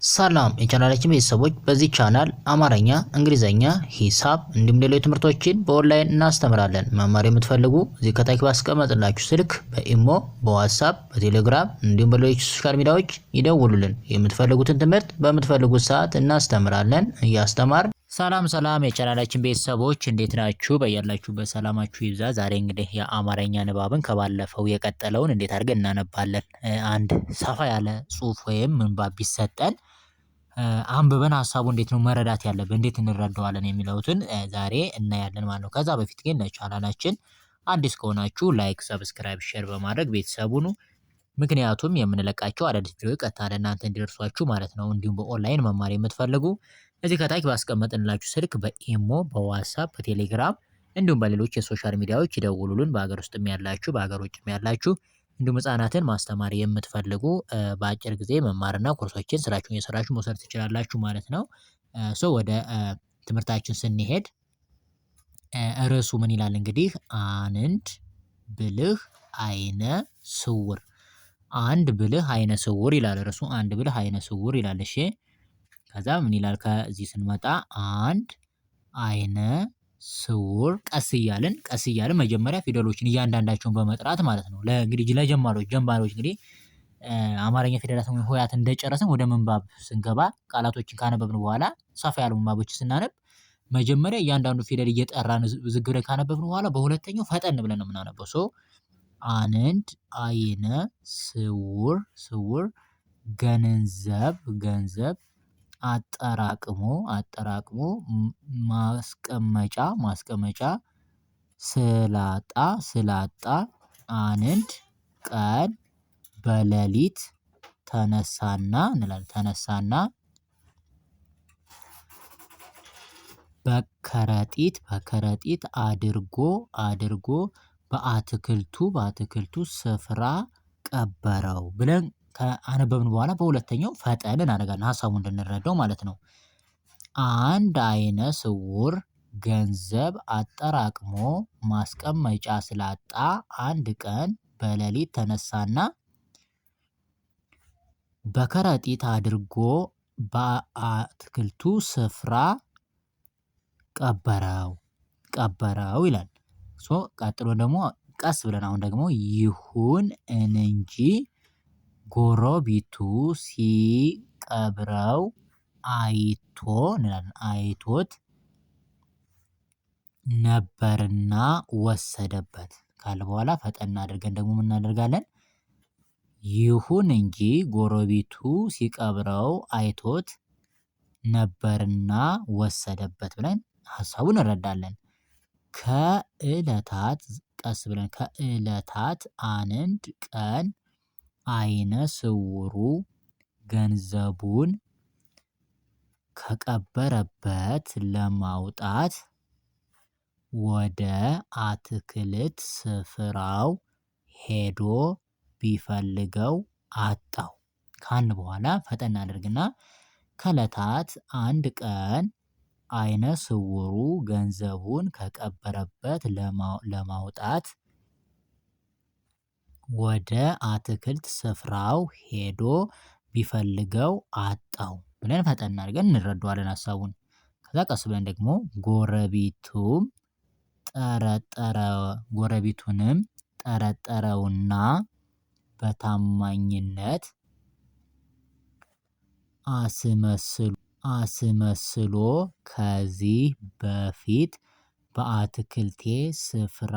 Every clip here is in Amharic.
ሰላም የቻናላችን ቤተሰቦች፣ በዚህ ቻናል አማርኛ፣ እንግሊዘኛ፣ ሂሳብ እንዲሁም ሌሎች ትምህርቶችን በኦንላይን እናስተምራለን። መማር የምትፈልጉ እዚህ ከታች ባስቀመጥላችሁ ስልክ በኢሞ፣ በዋትሳፕ፣ በቴሌግራም እንዲሁም በሌሎች social media ዎች ይደውሉልን። የምትፈልጉትን ትምህርት በምትፈልጉት ሰዓት እናስተምራለን። እያስተማርን ሰላም ሰላም የቻናላችን ቤተሰቦች፣ እንዴት ናችሁ? በያላችሁበት ሰላማችሁ ይብዛ። ዛሬ እንግዲህ የአማርኛ ንባብን ከባለፈው የቀጠለውን እንዴት አድርገን እናነባለን። አንድ ሰፋ ያለ ጽሁፍ ወይም ምንባብ ቢሰጠን አንብበን ሀሳቡ እንዴት ነው መረዳት ያለብን፣ እንዴት እንረዳዋለን የሚለውትን ዛሬ እናያለን ማለት ነው። ከዛ በፊት ግን ለቻናላችን አዲስ ከሆናችሁ like፣ subscribe፣ share በማድረግ ቤተሰብ ሁኑ። ምክንያቱም የምንለቃቸው አዳዲስ ቪዲዮ ቀጥታ ለእናንተ እንዲደርሷችሁ ማለት ነው። እንዲሁም በኦንላይን መማር የምትፈልጉ እዚህ ከታች ባስቀመጥንላችሁ ስልክ በኢሞ፣ በዋትሳፕ፣ በቴሌግራም እንዲሁም በሌሎች የ social media ዎች ይደውሉልን። በሀገር ውስጥም ያላችሁ፣ በሀገር ውጭም ያላችሁ፣ እንዲሁም ህጻናትን ማስተማር የምትፈልጉ በአጭር ጊዜ መማርና ኮርሶችን ስራችሁን እየሰራችሁ መውሰድ ትችላላችሁ ማለት ነው። So ወደ ትምህርታችን ስንሄድ ርዕሱ ምን ይላል እንግዲህ? አንድ ብልህ አይነ ስውር። አንድ ብልህ አይነ ስውር ይላል ርዕሱ። አንድ ብልህ አይነ ስውር ይላል። እሺ፣ ከዛ ምን ይላል? ከዚህ ስንመጣ አንድ አይነ ስውር፣ ቀስ እያልን ቀስ እያልን መጀመሪያ ፊደሎችን እያንዳንዳቸውን በመጥራት ማለት ነው። ለእንግዲህ ለጀማሪዎች ጀማሪዎች እንግዲህ አማርኛ ፊደላትን ወይም ሆሄያትን እንደጨረስን ወደ ምንባብ ስንገባ፣ ቃላቶችን ካነበብን በኋላ ሰፋ ያሉ ምንባቦችን ስናነብ መጀመሪያ እያንዳንዱ ፊደል እየጠራን ዝግ ብለን ካነበብን በኋላ በሁለተኛው ፈጠን ብለን ነው የምናነበው። So አንድ አይነ ስውር ገንዘብ አጠራቅሞ አጠራቅሞ ማስቀመጫ ማስቀመጫ ስላጣ አንድ ቀን በሌሊት ተነሳና እንላለን፣ ተነሳና በከረጢት አድርጎ አድርጎ በአትክልቱ ስፍራ ቀበረው ብለን ከአነበብን በኋላ በሁለተኛው ፈጠን እናደርጋለን፣ ሀሳቡን እንድንረዳው ማለት ነው። አንድ አይነ ስውር ገንዘብ አጠራቅሞ ማስቀመጫ ስላጣ አንድ ቀን በሌሊት ተነሳና በከረጢት አድርጎ በአትክልቱ ስፍራ ቀበረው ቀበረው ይላል። So ቀጥሎ ደግሞ ቀስ ብለን አሁን ደግሞ ይሁን እንጂ ጎረቤቱ ሲቀብረው አይቶ እንላለን፣ አይቶት ነበርና ወሰደበት ካለ በኋላ ፈጠን አድርገን ደግሞ ምን እናደርጋለን? ይሁን እንጂ ጎረቤቱ ሲቀብረው አይቶት ነበርና ወሰደበት ብለን ሀሳቡን እንረዳለን። ከእለታት፣ ቀስ ብለን፣ ከእለታት አንድ ቀን አይነ ስውሩ ገንዘቡን ከቀበረበት ለማውጣት ወደ አትክልት ስፍራው ሄዶ ቢፈልገው አጣው ካልን በኋላ ፈጠን አድርግና ከእለታት አንድ ቀን አይነ ስውሩ ገንዘቡን ከቀበረበት ለማውጣት ወደ አትክልት ስፍራው ሄዶ ቢፈልገው አጣው ብለን ፈጠን አድርገን እንረዳዋለን ሀሳቡን። ከዛ ቀስ ብለን ደግሞ ጎረቤቱም ጠረጠረ ጎረቤቱንም ጠረጠረውና በታማኝነት አስመስሎ ከዚህ በፊት በአትክልቴ ስፍራ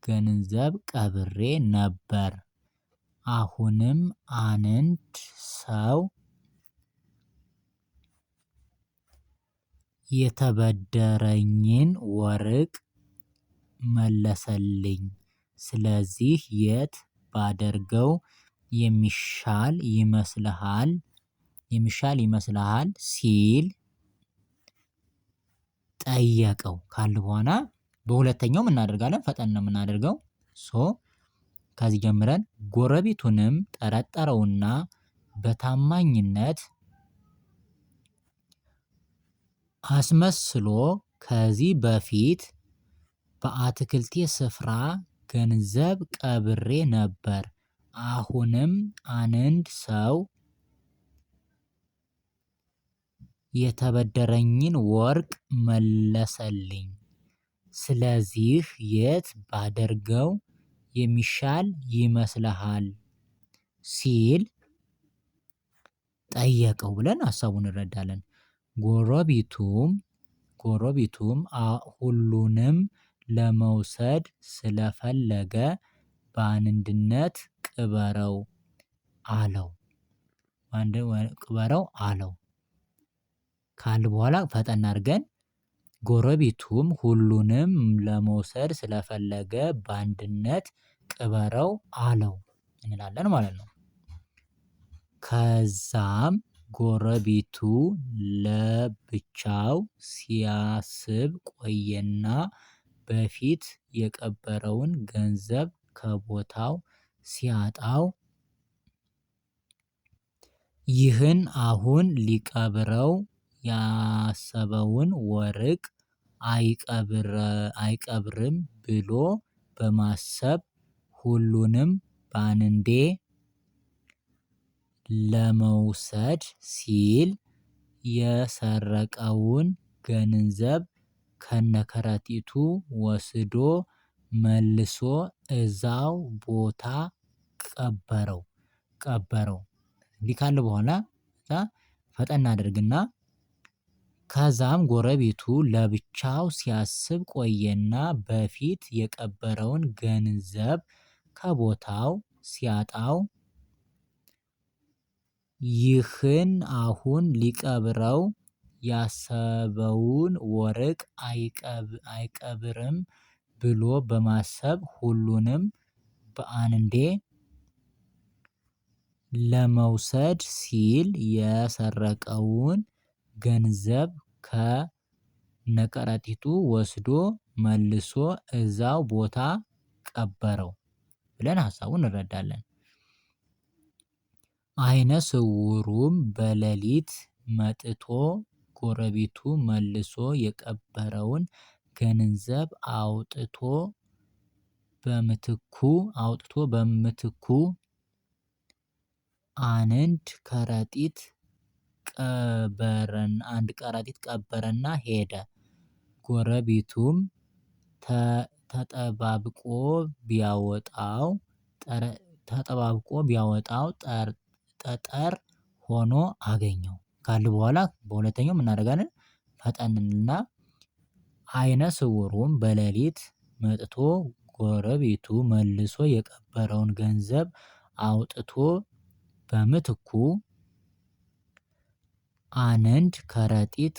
ገንዘብ ቀብሬ ነበር። አሁንም አንድ ሰው የተበደረኝን ወርቅ መለሰልኝ። ስለዚህ የት ባደርገው የሚሻል ይመስልሃል የሚሻል ይመስልሃል ሲል ጠየቀው ካልን በኋላ በሁለተኛውም እናደርጋለን፣ ፈጠን ነው የምናደርገው። So ከዚህ ጀምረን ጎረቤቱንም ጠረጠረውና በታማኝነት አስመስሎ ከዚህ በፊት በአትክልቴ ስፍራ ገንዘብ ቀብሬ ነበር። አሁንም አንድ ሰው የተበደረኝን ወርቅ መለሰልኝ። ስለዚህ የት ባደርገው የሚሻል ይመስልሃል? ሲል ጠየቀው ብለን ሀሳቡን እንረዳለን። ጎረቤቱም ጎረቤቱም ሁሉንም ለመውሰድ ስለፈለገ በአንድነት ቅበረው አለው። ቅበረው አለው። ካል በኋላ ፈጠን አድርገን ጎረቤቱም ሁሉንም ለመውሰድ ስለፈለገ በአንድነት ቅበረው አለው እንላለን ማለት ነው። ከዛም ጎረቤቱ ለብቻው ሲያስብ ቆየና በፊት የቀበረውን ገንዘብ ከቦታው ሲያጣው ይህን አሁን ሊቀብረው ያሰበውን ወርቅ አይቀብርም ብሎ በማሰብ ሁሉንም በአንዴ ለመውሰድ ሲል የሰረቀውን ገንዘብ ከነከረጢቱ ወስዶ መልሶ እዛው ቦታ ቀበረው ቀበረው። እንዲህ ካለ በኋላ ከዛ ፈጠን አድርግና ከዛም ጎረቤቱ ለብቻው ሲያስብ ቆየና በፊት የቀበረውን ገንዘብ ከቦታው ሲያጣው ይህን አሁን ሊቀብረው ያሰበውን ወርቅ አይቀብርም ብሎ በማሰብ ሁሉንም በአንዴ ለመውሰድ ሲል የሰረቀውን ገንዘብ ከነከረጢቱ ወስዶ መልሶ እዛው ቦታ ቀበረው ብለን ሀሳቡን እንረዳለን። አይነ ስውሩም በሌሊት መጥቶ ጎረቤቱ መልሶ የቀበረውን ገንዘብ አውጥቶ በምትኩ አውጥቶ በምትኩ አንድ ከረጢት ቀበረን አንድ ከረጢት ቀበረና ሄደ። ጎረቤቱም ተጠባብቆ ቢያወጣው ተጠባብቆ ቢያወጣው ጠጠር ሆኖ አገኘው። ካለ በኋላ በሁለተኛው ምን እናደርጋለን? ፈጠንና አይነ ስውሩም በሌሊት መጥቶ ጎረቤቱ መልሶ የቀበረውን ገንዘብ አውጥቶ በምትኩ አንድ ከረጢት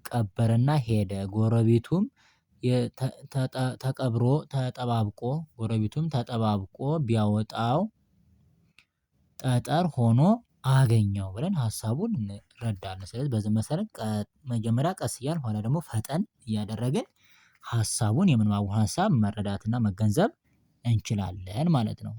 ቀበረና ሄደ። ጎረቤቱም ተቀብሮ ተጠባብቆ ጎረቤቱም ተጠባብቆ ቢያወጣው ጠጠር ሆኖ አገኘው ብለን ሀሳቡን እንረዳለን። ስለዚህ በዚህ መሰረት መጀመሪያ ቀስ እያልን ኋላ ደግሞ ፈጠን እያደረግን ሀሳቡን የምንባቡን ሀሳብ መረዳትና መገንዘብ እንችላለን ማለት ነው።